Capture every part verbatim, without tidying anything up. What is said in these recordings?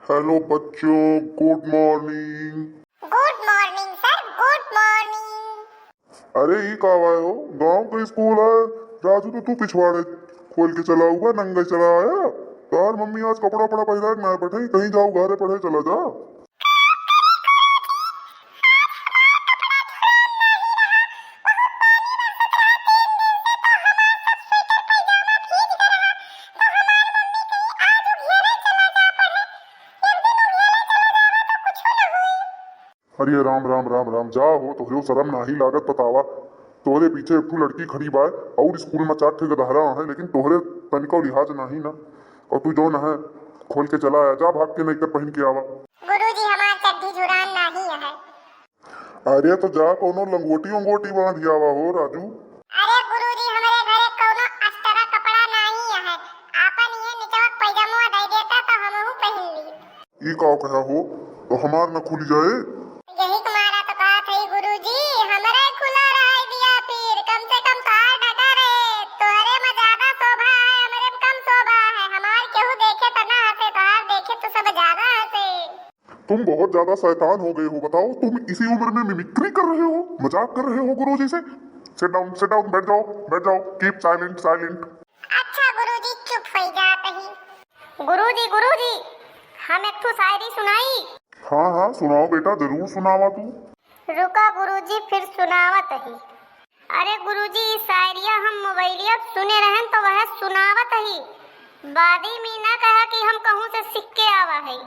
Hello बच्चों, good morning। Good morning sir, good morning। अरे ई का आवा हो, गाँव के स्कूल है। राजू तो तू पिछवाड़े खोल के चला हुआ, नंगे चला आया। तार मम्मी आज कपड़ा वपड़ा पहिरा के ना बैठे, कहीं जाओ घरे पढ़े चला जा। अरे राम राम राम राम, जा हो, तोहरे शरम नाही लागत बतावा। तोहरे पीछे एक ठो लड़की खड़ी बाय और स्कूल में चार ठे गदहरा है, लेकिन तोहरे तनिको लिहाज नाही ना। और तू जौन है खोल के चला आया, जा भाग के नैतर पहन के आवा। गुरुजी, हमार चड्ढी झुरान नाही है। अरे तो जा कौनो लंगोटी उंगोटी बांध आवा हो राजू। अरे गुरुजी, हमरे घरे कौनो अस्तर कपड़ा नाही है, आपन ये निचवा पैजामा दे देता तो हमहू पहन ली। ई का कहा हो, तो हमार न खुल जाए? यही के मारा तो कहत हई गुरुजी, हमरे खुला रहे दिया फिर, कम से कम तोहार ढका रहे, तोहरे में ज्यादा शोभा है, हमरे में कम शोभा है, हमार केहू देखे तो ना हंसे, तोहार देखे तो सब ज्यादा हंसे। तुम बहुत ज्यादा शैतान हो गए हो, बताओ तुम इसी उम्र में मिमिक्री कर रहे हो, मजाक कर रहे हो गुरुजी से? Sit down, sit down, बैठ जाओ, बैठ जाओ, keep silent, silent। अच्छा गुरुजी, चुप हो जात ही। गुरुजी, गुरुजी, हम एक ठो शायरी सुनाई? हाँ, हाँ, सुनाओ बेटा, जरूर सुनावा तू। रुका गुरुजी, फिर सुनावत ही। अरे गुरुजी, ई शायरिया हम मोबाइलिया सुने रहन तो वह सुनावत ही। बादी में ना कहा कि हम कहूँ से सीख के आवा है।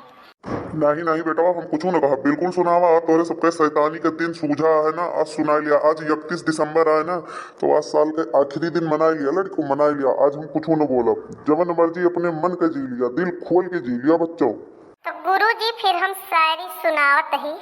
नहीं, नहीं बेटवा, हम कुछू न कहब, बिल्कुल सुनावा। आज तोहरे सबके शैतानी के दिन सूझा है ना, आज सुनाई लिया। आज इकतीस दिसंबर आए ना, तो आज साल के आखिरी दिन मनाई लिया लड़को, मनाई लिया। आज हम कुछू न बोलब, जवन मर्जी अपने मन के जी लिया, दिल खोल के जी लिया बच्चों। तो गुरुजी, फिर हम शायरी सुनावत ही।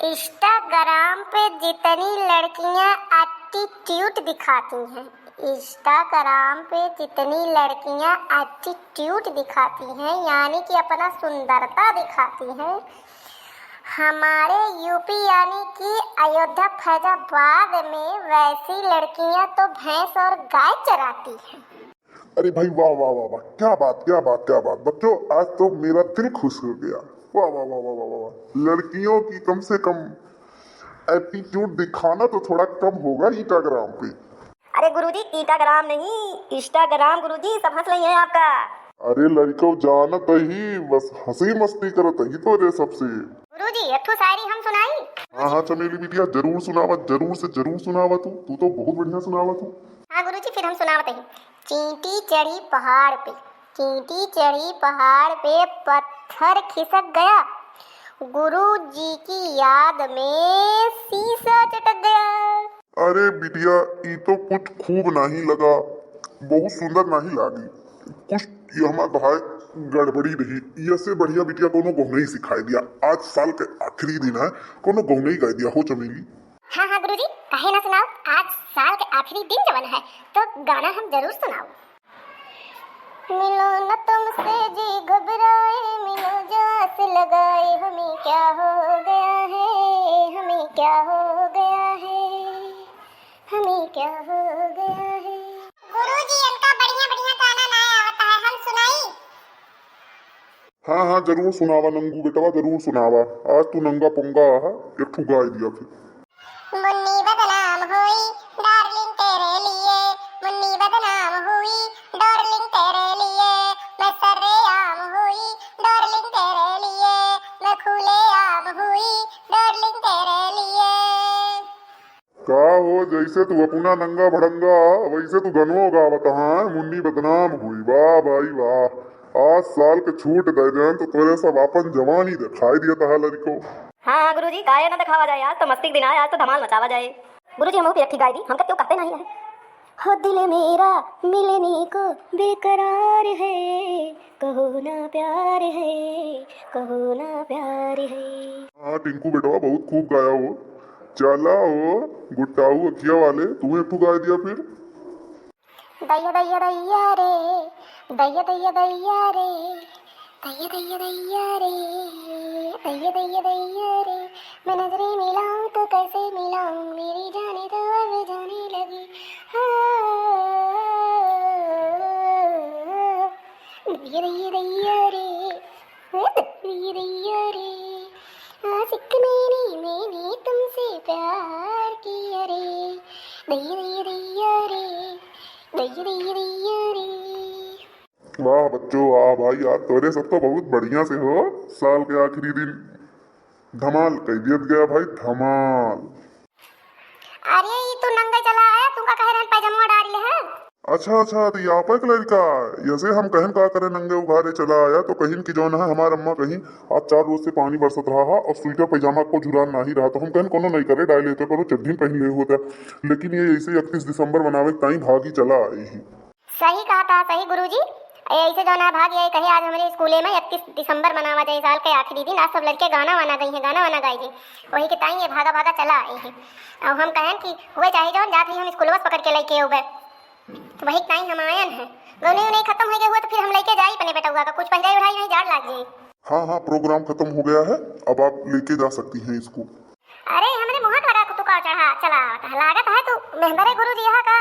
Instagram पे जितनी लड़कियां attitude दिखाती हैं, Instagram पे जितनी लड़कियां attitude दिखाती हैं, यानी कि अपना सुंदरता दिखाती हैं, हमारे यूपी यानी कि अयोध्या फैजाबाद में वैसी लड़कियां तो भैंस और गाय चराती हैं। अरे भाई, वाह, वाह, वाह, वाह, क्या बात, क्या बात, क्या बात। बच्चों, आज तो मेरा दिल खुश हो गया। वाह, वाह, वाह, वाह, वाह, वाह, वाह। लड़कियों की कम से कम attitude दिखाना तो थोड़ा कम होगा Instagram पे। अरे गुरुजी, Instagram नहीं, Instagram गुरुजी, सब हंस रही हैं आपका। अरे लड़को, जानत ही, बस हंसी मस्ती करत ही तोरे सबसे। गुरुजी, एक ठो शायरी हम सुनाई? हाँ, हाँ, चमेली बिटिया, जरूर सुनावा, जरूर से जरूर सुनावा तू, तू तो बहुत बढ़िया सुनावा तू। हाँ गुरुजी, फिर हम सुनावत ही। चींटी चढ़ी पहाड़ पे, चींटी चढ़ी पहाड़ पे, पत्थर खिसक गया, गुरुजी की याद में शीशा चटक गया। अरे बिटिया, ई तो कुछ खूब नाही लगा, बहुत सुंदर नाही लागी। कुछ ये हमार भाई गड़बड़ी रही। ये से बढ़िया बिटिया कोनो गौनई सिखाई दिया। आज साल के आखिरी दिन है, कोनो गौनई गाई दिया हो चमेली। हाँ, हाँ गुरुजी, काहे ना सुनाओ, आज साल के आखिरी दिन जवन है, तो गाना हम जरूर सुनाओ। मिलो न तुमसे जी घबराए, मिलो जो आस लगाए, हमें क्या हो गया है, हमें क्या हो गया है, हमें क्या हो गया है। गुरुजी, इनका बढ़िया बढ़िया गाना ना आवता है, हम सुनाई? हाँ, हाँ, जरूर सुनावा नंगू बेटवा, जरूर सुनावा। आज तू नंगा पुंगा आहा, एक ठू गाय दिया फिर। मुन्नी बदनाम हुई डार्लिंग तेरे लिए, मुन्नी बदनाम हुई डार्लिंग तेरे लिए, मैं सरेआम हुई डार्लिंग तेरे लिए, मैं खुलेआम हुई डार्लिंग तेरे लिए। का हो, जैसे तू अपना नंगा भड़ंगा, वैसे तू गनवो गावत हाँ, मुन्नी बदनाम हुई। वाह भाई वाह, आज साल के छूट दे देन तो तोरे सब अपन जवानी दिखाई दिया तहा लड़को। हाँ, हाँ गुरुजी, काहे ना दिखावा जाए, आज तो मस्ती के दिन आए, आज तो धमाल मचावा जाए। गुरुजी, हम भी एक ठे गाय दी, हमका क्यों कहते नहीं है? हो दिल मेरा मिलने को बेकरार है, कहो ना प्यार है, कहो ना प्यार है। हाँ टिंकू बेटवा, बहुत खूब गाया हो। चला हो गुट्टाऊ अखिया वाले, तू एक ठू गाय दिया फिर। दैया दैया दैया रे, दैया दैया दैया रे, दैया दैया दैया रे, दैया दैया दैया रे। मैं नजरें मिलाऊं तो कैसे मिलाऊं, मेरी जाने तो अब जाने लगी। हाँ, दैया दैया दैया रे। वाह बच्चों, वाह भाई, आज तोरे सब तो बहुत बढ़िया से हो। साल के आखिरी दिन धमाल कइ दियत गया भाई, धमाल। अरे, ई तू नंगे चला आया, तू का कहे रहन पैजमा डाल ले है? अच्छा, अच्छा, तो ये आपे के लड़का, ऐसे हम कहन का करे नंगे उघारे चला आया, तो कहिन कि जौन है हमार अम्मा कहीं आज चार रोज से पानी बरसत रहा है और स्वेटर पैजामा को झुरान नाही रहा, तो हम कहन कोनो नहीं करे डाले होते, कोनो चड्ढी पहन ले होते, लेकिन ये ऐसे इकतीस दिसंबर मनावे के ताई भागी चला आई ही। सही कहा था, सही गुरुजी। ए, ऐसे जौन है भाग ये कहे आज हमरे स्कूले में इकतीस दिसंबर मनावा जाए, साल के आखिरी दिन, आज सब लड़के गाना वाना गई हैं, गाना वाना गाई जी, वही के ताई ये भागा भागा चला आई है। और हम कहन कि हुए चाहे जौन जात ही हम स्कूलवा से पकड़ के लेके उबे, तो वही के ताई हम आयन है। गौनी उनी खत्म हो गए हुए तो फिर हम लेके जाई अपने बेटउआ का, कुछ पहिराई उढ़ाई नहीं, जाड़ लाग जाई। हाँ, हाँ, प्रोग्राम खत्म हो गया है, अब आप लेके जा सकती हैं इसको। अरे, हमरे मुँह के लगा तू का चढ़ा चला आवत है, लागत है तू मेहंदरे गुरु जी यहाँ का।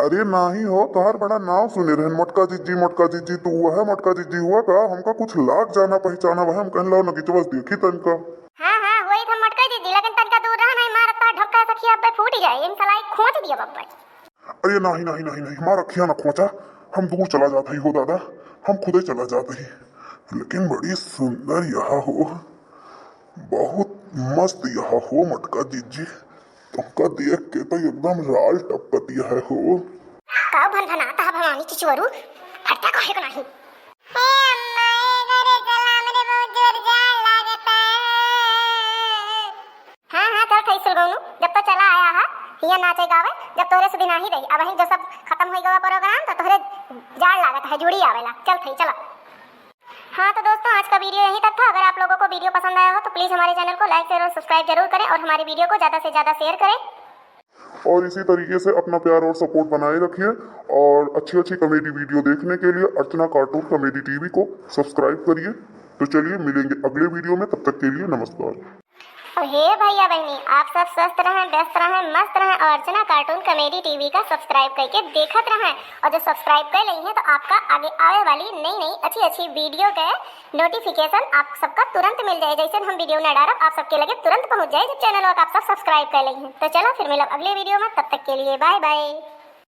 अरे नाही हो, तोहार बड़ा नाव सुने रहन, मोटका जिज्जी, मोटका जिज्जी, तू वह मोटका जिज्जी हुआ का? हमका कुछ लाग जाना पहचाना वह, हम कहन लाओ नगीचवा से देखी तनका। हाँ, हाँ, वही था मोटका जिज्जी, लेकिन तनका दूर रहा, नहीं मारत तो ढक्का सखिया पे फूट जाए, इन सलाई खोंच दिया बब्बा। अरे नाही, नाही, नाही, नाही, मार अखिया ना खोंचा, हम दूर चला जात ही हो दादा, हम खुदे चला जात ही। लेकिन बड़ी सुंदर यह हो, बहुत मस्त यह हो मोटका जिज्जी, तुमका देख के तो एकदम राल टपकत यह हो। का भनभनात है भवानी चिचुअरू, हटता काहे को नहीं? हे अम्मा, ए घरे चला, हमरे बहुत जोर जाड़ लागत है। हाँ, हाँ, चल थई सुलगौनू, जब तो चला आया है, हिया नाचे गावे, जब तोहरे सुधी नाही रही, अब वहीं जो सब खत्म हो गवा प्रोग्राम, तो तोहरे जाड़ लागत है, जुड़ी आवेला, चल थई, चला। हाँ, तो दोस्तों, आज का वीडियो यहीं तक था। अगर आप लोगों को वीडियो पसंद आया हो, तो प्लीज हमारे चैनल को लाइक, शेयर और सब्सक्राइब जरूर करें और हमारे वीडियो को ज़्यादा से ज़्यादा शेयर करें। और इसी तरीके से अपना प्यार और सपोर्ट बनाए रखिए। और अच्छी अच्छी कॉमेडी वीडियो देखने के लिए अर्चना कार्टून कॉमेडी टीवी को सब्सक्राइब करिए। तो चलिए, मिलेंगे अगले वीडियो में, तब तक के लिए नमस्कार। और हे भैया बहनी, आप सब स्वस्थ रहें, व्यस्त रहें, मस्त रहें और अर्चना कार्टून कॉमेडी टीवी का सब्सक्राइब करके देखत रहें। और जो सब्सक्राइब कर लेई हैं, तो आपका आगे आवे वाली नई नई अच्छी अच्छी वीडियो के नोटिफिकेशन आप सबका तुरंत मिल जाए। जैसे हम वीडियो ना डालब, आप सबके लगे तुरंत पहुँच जाए, जब चैनल का आप सब सब्सक्राइब कर लेई हैं। तो चलो फिर मिलब अगले वीडियो में, तब तक के लिए बाय बाय।